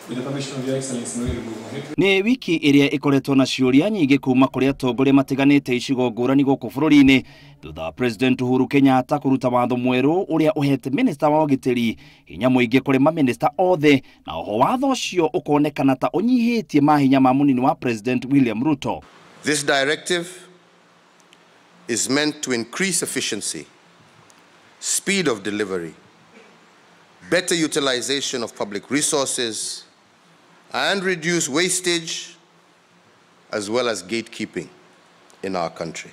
With the permission of Your Excellency, may we remove our head. Nĩ wiki ĩrĩa ĩkoretwo na ciũria nyingĩ kuma kũrĩ atongoria matiganĩte icigo ngũrani gũkũ bũrũri-inĩ thutha wa President Uhuru Kenyatta kũruta watho mwerũ ũrĩa ũhete minista wa ũgitĩri hinya mũingĩ kũrĩ mamĩnĩsta othe, na oho watho ũcio ũkonekana ta ũnyihĩtie mahinya ma mũnini wa President William Ruto. This directive is meant to increase efficiency, speed of delivery, better utilization of public resources, and reduce wastage as well as gatekeeping in our country.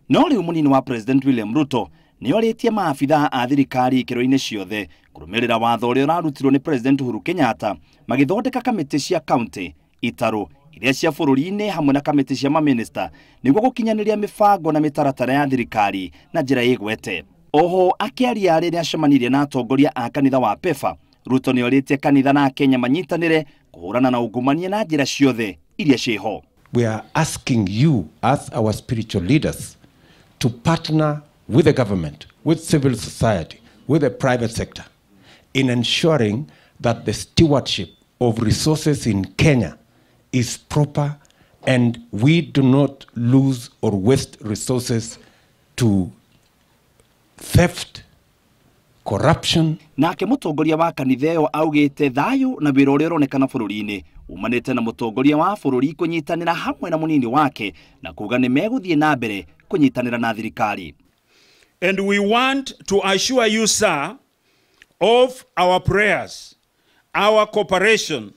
No rĩu mũnini wa President William Ruto nĩ orĩtie maabithaa a thirikari ikĩro-inĩ ciothe kũrũmĩrĩra watho ũrĩa ũrarutirwo nĩ President Uhuru Kenyatta magĩthondeka kamĩtĩ cia county, itarũ iria cia bũrũri-inĩ hamwe na kamĩtĩ cia mamĩnĩsta nĩguo gũkinyanĩria mĩbango na mĩtaratara ya thirikari na njĩra ĩgwete. Oho akĩaria rĩrĩa acemanirie na atongoria a kanitha wa PEFA, Ruto nĩ orĩtie kanitha na Akenya manyitanĩre kũhũrana na ungumania na njĩra ciothe iria ciĩho. We are asking you as our spiritual leaders to partner with the government, with civil society, with the private sector in ensuring that the stewardship of resources in Kenya is proper and we do not lose or waste resources to theft, corruption. Nake mũtongoria wa kanitha ĩyo augĩte thayũ na wĩra ũrĩa ũronekana bũrũri-inĩ umanĩte na mũtongoria wa bũrũri kũnyitanĩra hamwe na mũnini wake na kuga nĩ megũthiĩ na mbere kũnyitanĩra na thirikari. And we want to assure you, sir, of our prayers, our cooperation,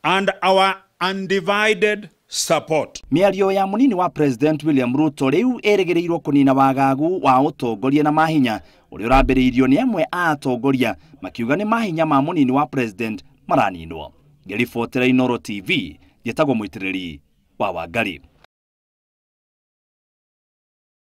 and our undivided support. Mĩario ya mũnini wa President William Ruto rĩu ĩrĩgĩrĩirwo kũnina wagagu wa ũtongoria na mahinya ũrĩa ũrambĩrĩirio nĩ amwe a atongoria makiuga nĩ mahinya ma mũnini wa President maraninwo. Ngĩribotera Inooro TV, njĩtagwo Mũitĩrĩri wa Wangari.